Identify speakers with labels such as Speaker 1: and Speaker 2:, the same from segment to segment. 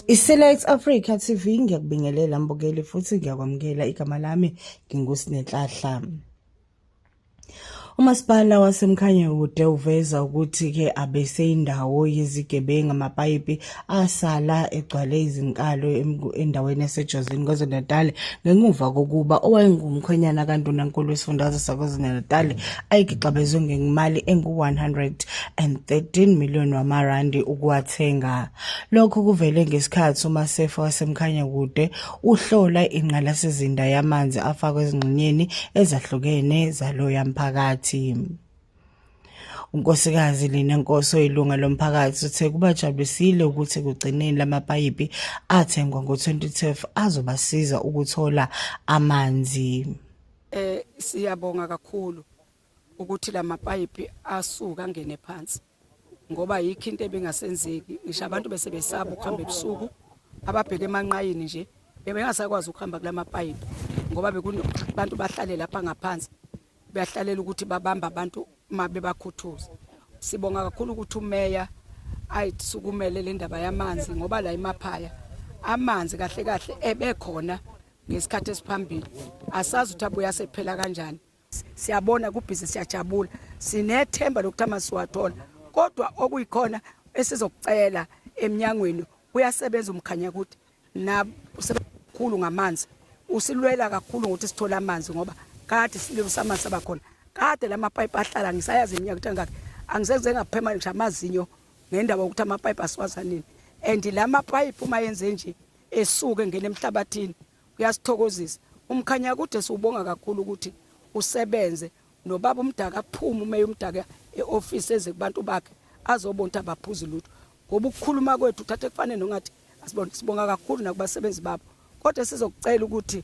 Speaker 1: ISelect Africa TV ngiyakubingelela mbukeli futhi ngiyakwamukela igama lami nginguSinenhlahla. Umasipala waseMkhanyakude uveza ukuthi-ke abeseyindawo yezigebengu amapayipi asala egcwale izinkalo endaweni yaseJozini KwaZulu-Natal ngemuva kokuba owayengumkhwenyana kaNdunankulu wesifundazwe saKwaZulu-Natal ayigixabezwe ngemali engu-113 million wamarandi ukuwathenga. Lokhu kuvele ngesikhathi uMasefa waseMkhanyakude uhlola ingqalasizinda yamanzi afakwe ezingxenyeni ezahlukene zaloya mphakathi. UNkosikazi Lina Nkosi oyilunga lomphakathi uthe kubajabulisile ukuthi ekugcineni lamapayipi athengwa ngo-2012 azobasiza ukuthola amanzi.
Speaker 2: Siyabonga kakhulu ukuthi lamapayipi asuka angene phansi ngoba yikho into ebingasenzeki ngisho abantu bese besaba ukuhamba ebusuku ababheke emanqayini nje bebengasakwazi ukuhamba kulamapayipi ngoba bekunabantu bahlale lapha ngaphansi beyahlalela ukuthi babamba abantu uma bebakhuthuza. Sibonga kakhulu ukuthi umeya ayisukumele le ndaba yamanzi ngoba la emaphaya amanzi kahle kahle ebekhona ngesikhathi esiphambili asazi ukuthi abuya sephela kanjani. Siyabona kubhizi siyajabula sinethemba lokuthi amanzi siwathola kodwa okuyikhona esizokucela emnyangweni uyasebenza uMkhanyakude na usekhulu ngamanzi usilwela kakhulu ngokuthi sithole amanzi ngoba kade sililo samanzi sabakhona kade lamapayipi ahlala ngisayazi iminyaka ukuthi angaki angisenze ngaphema ngisho amazinyo ngendaba yokuthi amapayipi asiwaza nini and la mapayipi uma yenze nje esuke ngene emhlabathini kuyasithokozisa uMkhanyakude siwubonga kakhulu ukuthi usebenze nobaba uMdaka aphume umeya uMdaka e-ofisi eze kubantu bakhe azobona ukuthi abaphuzi lutho ngoba ukukhuluma kwethu uthathe kufane nongathi asibona. Sibonga kakhulu nakubasebenzi babo kodwa sizokucela ukuthi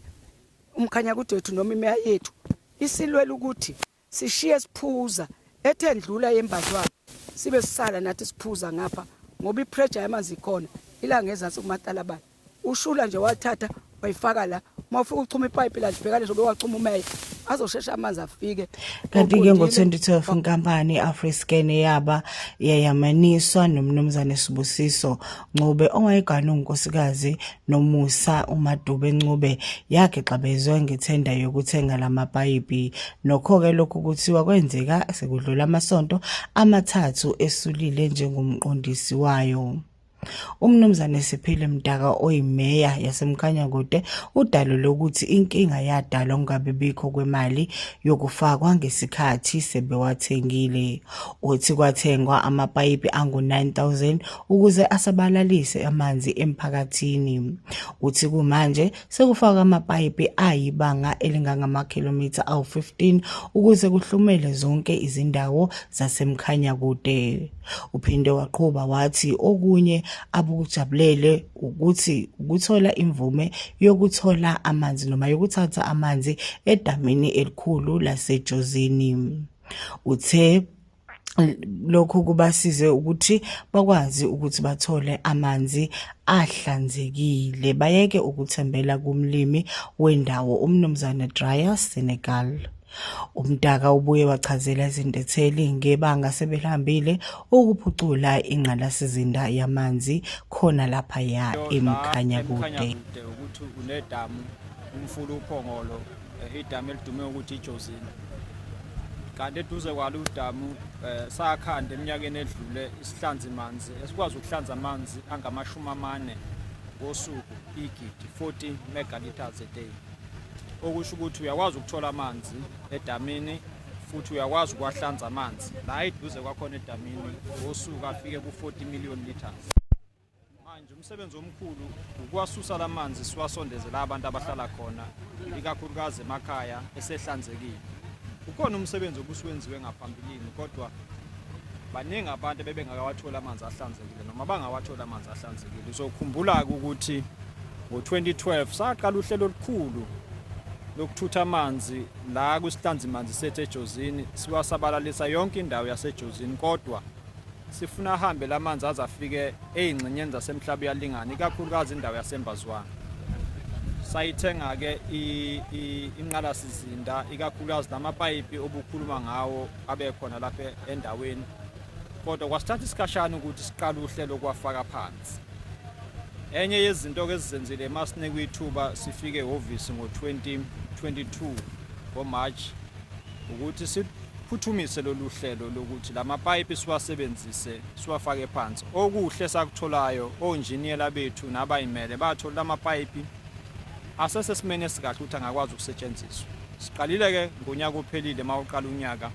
Speaker 2: uMkhanyakude wethu noma imeya yethu isilwela ukuthi sishiye siphuza ethe ndlula yembazwana sibe sisala nathi siphuza ngapha ngoba ipressure yamanzi ikhona ila ngezansi kumatalabane ushula nje wathatha wayifaka la uma ufika uchuma ipayipi la libhekane nje wachuma umeya azoshesha amanzi afike.
Speaker 1: Kanti-ke ngo-2012 inkampani i-Afriscan yaba yayamaniswa noMnumzane Sibusiso Ncube owayeganwe uNkosikazi Nomusa uMadube Ncube yagixabezwa ngethenda yokuthenga la mapayipi. Nokho-ke lokhu kuthiwa kwenzeka sekudlule amasonto amathathu esulile njengomqondisi wayo. UMnumzane Siphile Mdaka oyimeya yaseMkhanyakude udalule ukuthi inkinga yadalwa ukungabibikho kwemali yokufakwa ngesikhathi sebewathengile. Uthi kwathengwa amapayipi angu-9000 ukuze asabalalise amanzi emphakathini. Uthi kumanje sekufakwa amapayipi ayibanga elingangamakhilomitha awu-15 ukuze kuhlumele zonke izindawo zaseMkhanyakude. Uphinde waqhuba wathi okunye abukujabulele ukuthi ukuthola imvume yokuthola amanzi noma yokuthatha amanzi edamini elikhulu laseJozini. Uthe lokhu kubasize ukuthi bakwazi ukuthi bathole amanzi ahlanzekile bayeke ukuthembela kumlimi wendawo uMnumzane Dreyer Senegal. UMdaka ubuye wachazela izintatheli ngebanga sebelihambile ukuphucula ingqalasizinda yamanzi khona laphaya eMkhanyakude.
Speaker 3: Ukuthi unedamu umfula uPhongolo, idamu elidume ukuthi iJozini. Kanti eduze kwalo udamu sakhanda eminyakeni edlule isihlanzi manzi esikwazi ukuhlanza amanzi angama-40 ngosuku, igidi 40 megaliters a day. Okusho ukuthi uyakwazi ukuthola amanzi edamini futhi uyakwazi ukuwahlanza amanzi la eduze kwakhona edamini ngosuku afike ku-40 million liters. Manje umsebenzi omkhulu ukuwasusa la manzi siwasondeze la abantu abahlala khona, ikakhulukazi emakhaya, esehlanzekile. Ukhona umsebenzi obusuwenziwe ngaphambilini kodwa baningi abantu ebebengakawatholi amanzi ahlanzekile noma bangawatholi amanzi ahlanzekile. Uzokhumbula-ke ukuthi ngo-2012 saqala uhlelo olukhulu lokuthutha amanzi la kwisihlanzimanzi sethu eJozini siwasabalalisa yonke indawo yaseJozini kodwa sifuna ahambe la manzi aze afike ey'ngxenyeni zaseMhlabuyalingana ikakhulukazi indawo yaseMbazwana. Sayithenga-ke inqalasizinda ikakhulukazi lamapayipi obukhuluma ngawo abekhona lapha endaweni kodwa kwasithatha isikhashana ukuthi siqale uhlelo kuwafaka phansi. Enye yezinto ke esizenzile masinikwa ithuba sifike ehhovisi ngo-2022 ngoMarch ukuthi siphuthumise lolu hlelo lokuthi lamapayipi siwasebenzise siwafake phansi. Okuhle sakutholayo onjiniyela bethu nabayimele bathola lamapayipi asesesimeni esikahle ukuthi angakwazi ukusetshenziswa. Siqalile-ke ngonyaka ophelile uma uqala unyaka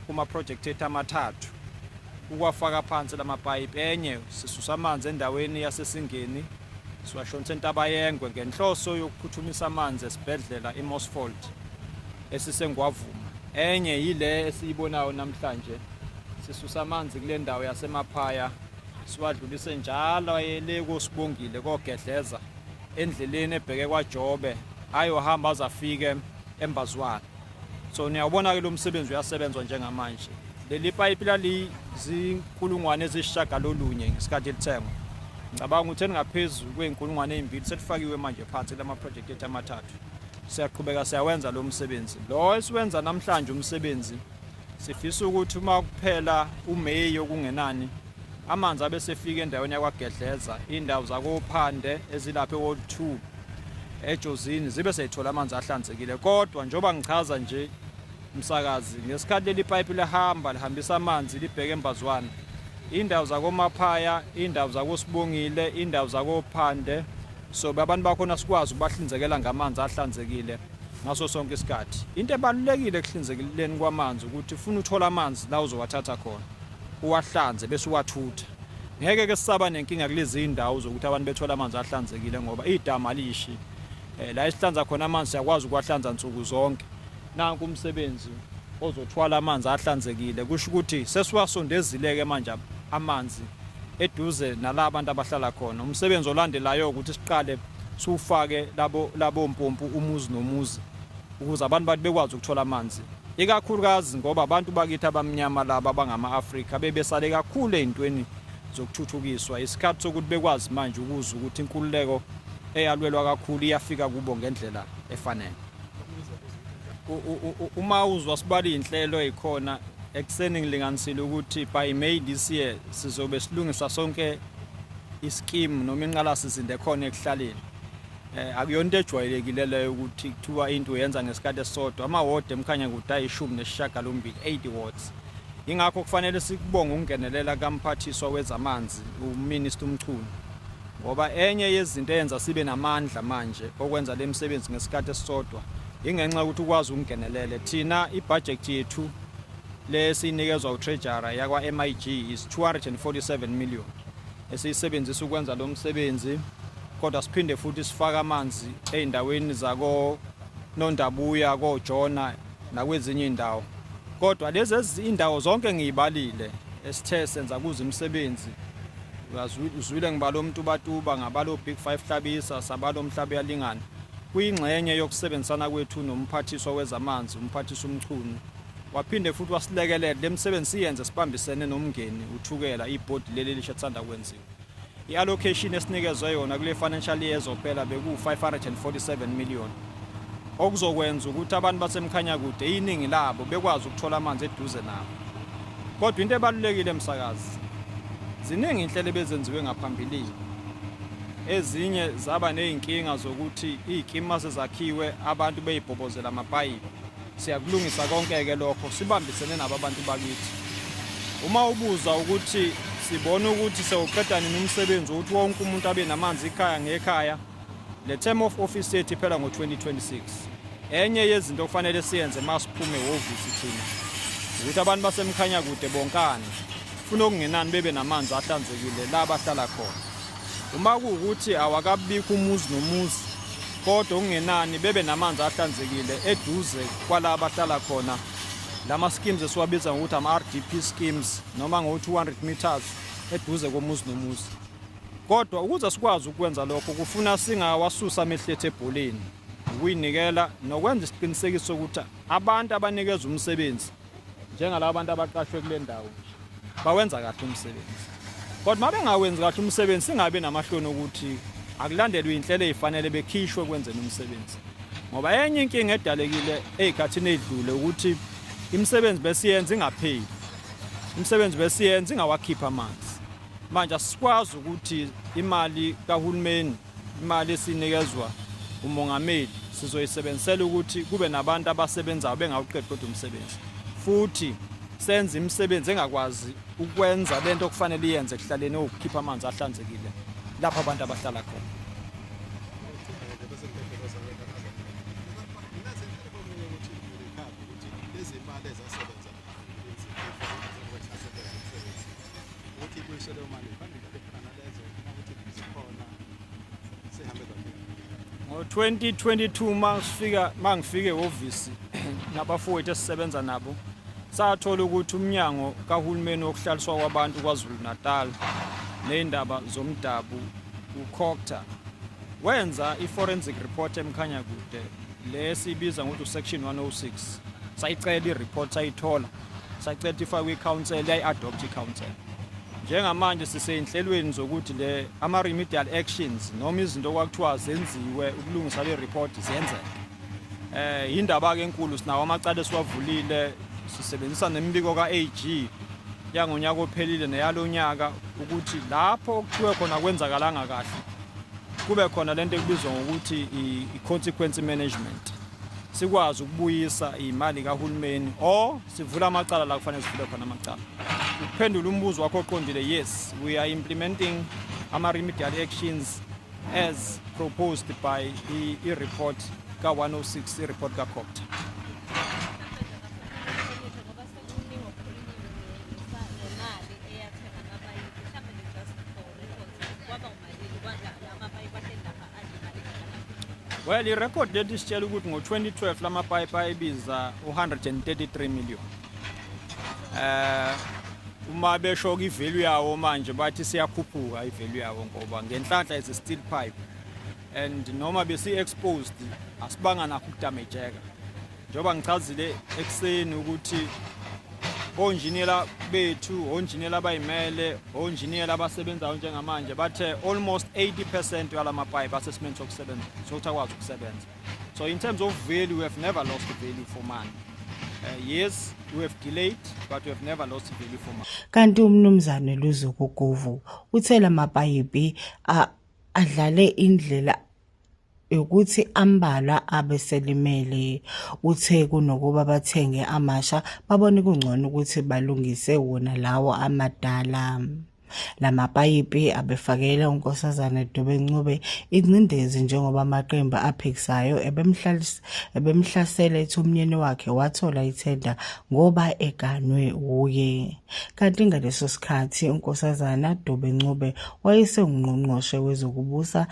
Speaker 3: kuma-project ethu amathathu ukuwafaka phansi lamapayipi. Enye sisusa amanzi endaweni yaseSingeni siwashonisa eNtabayengwe ngenhloso yokuphuthumisa amanzi esibhedlela iMosfold esiseNgwavuma. Enye yile esiyibonayo namhlanje, sisusa amanzi kule ndawo yaseMaphaya siwadlulise njalo ayele koSibongile koGedleza endleleni ebheke kwaJobe ayohamba aze afike eMbazwana. So niyawubona-ke lo msebenzi uyasebenzwa njengamanje. Leli payipi lalizinkulungwane eziyisishiyagalolunye ngesikhathi lithengwa. Ngicabanga ukuthi elingaphezu kwey'nkulungwane ey'mbili selifakiwe manje phansi kulama-project ethu amathathu. Siyaqhubeka siyawenza lo msebenzi. Lo esiwenza namhlanje umsebenzi sifisa ukuthi uma kuphela uMeyi okungenani amanzi abe sefika endaweni yakwaGedleza, indawo zakoPhande ezilapha eWard 2 eJozini zibe seyithola amanzi ahlanzekile. Kodwa njengoba ngichaza nje msakazi, ngesikhathi leli payipi lihamba lihambisa amanzi libheke eMbazwana, indawo zakoMaphaya, indawo zakoSibongile, indawo zakoPhande, so abantu bakhona sikwazi ukubahlinzekela ngamanzi ahlanzekile ngaso sonke isikhathi. Into ebalulekile ekuhlinzekeleni kwamanzi ukuthi ufuna uthola amanzi la uzowathatha khona, uwahlanze bese uwathutha. Ngeke ke sisaba nenkinga kulezi indawo zokuthi abantu bethola amanzi ahlanzekile ngoba idamu alishi. La esihlanza khona amanzi siyakwazi ukuwahlanza nsuku zonke. Nanku umsebenzi ozothwala amanzi ahlanzekile, kusho ukuthi sesiwasondezile-ke manje amanzi eduze nala abantu abahlala khona. Umsebenzi olandelayo ukuthi siqale siwufake labo labo mpompi umuzi nomuzi ukuze abantu bathi bekwazi ukuthola amanzi, ikakhulukazi ngoba abantu bakithi abamnyama laba abangama-Afrika bebesale kakhulu ey'ntweni zokuthuthukiswa. Isikhathi sokuthi bekwazi manje ukuzwa ukuthi inkululeko eyalwelwa kakhulu iyafika kubo ngendlela efanele. Uma uzwa sibala iy'nhlelo ey'khona ekuseni, ngilinganisile ukuthi by May this year sizobe silungisa sonke iskimu noma inqalasizinda ekhona ekuhlaleni. Akuyona into ejwayelekile leyo ukuthi kuthiwa into uyenza ngesikhathi esisodwa. Amawodi eMkhanyakude ayi-18, 80 wards. Ingakho kufanele sikubonge ukungenelela kamphathiswa wezamanzi uMinister uMchunu, ngoba enye yezinto eyenza sibe namandla manje okwenza le misebenzi ngesikhathi esisodwa ingenxa yokuthi ukwazi ukungenelele. Thina ibudget yethu le esiyinikezwa utreasurer yakwa-MIG is 247 million esiyisebenzisa ukwenza lo msebenzi, kodwa siphinde futhi sifake amanzi ey'ndaweni zako Nondabuya, koJona nakwezinye iy'ndawo. Kodwa lezi indawo zonke ngiyibalile esithe senza kuzo imisebenzi, uzwile ngibala oMtubatuba, ngabala o-Big Five Hlabisa, sabala oMhlabuyalingana, kuyingxenye yokusebenzisana kwethu nomphathiswa wezamanzi umphathiswa uMchunu. Waphinde futhi wasilekelela le misebenzi siyenze sibambisene noMngeni uThukela, ibhodi leli elisha elisanda kwenziwa. I-allocation esinikezwe yona kule financial year ezophela beku-547 million, okuzokwenza ukuthi abantu baseMkhanyakude iningi labo bekwazi ukuthola amanzi eduze nabo. Kodwa into ebalulekile msakazi, ziningi inhlelo ebezenziwe ngaphambilini, ezinye zaba nezinkinga zokuthi izikimu masezakhiwe abantu beyibhobozela amapayipi. Siyakulungisa konke-ke lokho sibambisene nabo abantu bakithi. Uma ubuza ukuthi sibona ukuthi sewuqeda nini umsebenzi wokuthi wonke umuntu abe namanzi ikhaya ngekhaya, le term of office yethu iphela ngo-2026. Enye yezinto okufanele siyenze uma siphume ehhovisi thina ukuthi abantu baseMkhanyakude bonkana funa okungenani bebe namanzi ahlanzekile la bahlala khona. Uma kuwukuthi awakabikho umuzi nomuzi, kodwa okungenani bebe namanzi ahlanzekile eduze kwala abahlala khona. Lama schemes esiwabiza ngokuthi ama-RDP schemes noma ngo-200 meters eduze komuzi nomuzi. Kodwa ukuze sikwazi ukwenza lokho kufuna singawasusa amehlo ethu ebholeni, ukuyinikela nokwenza isiqinisekiso sokuthi abantu abanikezwa umsebenzi njengalaba bantu abaqashwe kule ndawo nje bawenza kahle umsebenzi. Kodwa uma bengawenzi kahle umsebenzi singabi namahloni ukuthi akulandelwe iy'nhlelo ey'fanele bekhishwe kwenzeni umsebenzi, ngoba enye inkinga edalekile ey'khathini ey'dlule ukuthi imisebenzi besiyenza ingapheli, imisebenzi besiyenza ingawakhiphi amanzi. Manje asikwazi ukuthi imali kahulumeni, imali esinikezwa umongameli, sizoyisebenzisela ukuthi kube nabantu abasebenzayo bengawuqedi kodwa umsebenzi, futhi senze imisebenzi engakwazi ukwenza lento okufanele iyenze ekuhlaleni, ukukhipha amanzi ahlanzekile lapho abantu abahlala khona.
Speaker 4: Ukuthi ibuyiswe leyo mali, mhlawumbe into efana nalezo, uma ukuthi zikhona sehambe zafika.
Speaker 3: Ngo-2022 masifika, mangifike ehhovisi nabafowethu esisebenza nabo, sathola ukuthi umnyango kahulumeni wokuhlaliswa kwabantu KwaZulu Natal nezindaba zomdabu, uCogta, wenza i-forensic report eMkhanyakude, le sibiza ngokuthi usection 106. Sayicela i-report, sayithola, sacela ukuthi ifakwe i-council, yayi-adopt i-council. Njengamanje siseyinhlelweni zokuthi le ama-remedial actions noma izinto okwakuthiwa zenziwe ukulungisa le report ziyenzeka. Indaba ke enkulu, sinawo amacala esiwavulile, sisebenzisa nemibiko ka-AG yangonyaka ophelile neyalonyaka ukuthi lapho okuthiwe khona kwenzakalanga kahle kube khona lento ekubizwa ngokuthi i-consequence management, sikwazi ukubuyisa imali kahulumeni or sivula amacala la kufanele sivule khona amacala. Ukuphendula umbuzo wakho oqondile, yes, we are implementing ama-remedial actions as proposed by i-report ka-106, i-report ka-COGTA.
Speaker 5: Ngoba sekuningi okukhulunyiwe ngemali eyathenga amapayipi, mhlawumbe nje just for records, kwaba umalini kwadla amapayipi ahleli lapha, adla imali engakanani?
Speaker 3: Well, irekhodi lethu sitshela ukuthi ngo-2012 lamapayipi ayebiza u-133 million. Uma besho i-value yawo manje bathi siyakhuphuka i-value yawo, ngoba ngenhlanhla is a steel pipe and noma besi-exposed asibanga nakho ukudamejeka, njengoba ngichazile ekuseni ukuthi onjiniyela bethu, onjiniyela abayimele, onjiniyela abasebenzayo njengamanje bathe almost 80% yalamapayipi asesimeni sokusebenza, sokuthi akwazi ukusebenza. So in terms of value, we have never lost value for money. Yes, we have delayed, but we have never lost value for money.
Speaker 1: Kanti umnumzane Luzuko Govu uthe lamapayipi adlale indlela yokuthi ambalwa abeselimele. Uthe kunokuba bathenge amasha, babone kungcono ukuthi balungise wona lawo amadala. Lamapayipi abefakela uNkosazana Dube Ncube ingcindezi njengoba amaqembu aphikisayo ebemhlasela ethi umnyeni wakhe wathola ithenda ngoba eganwe wuye. Kanti ngaleso sikhathi uNkosazana Dube Ncube wayesengungqongqoshe wezokubusa.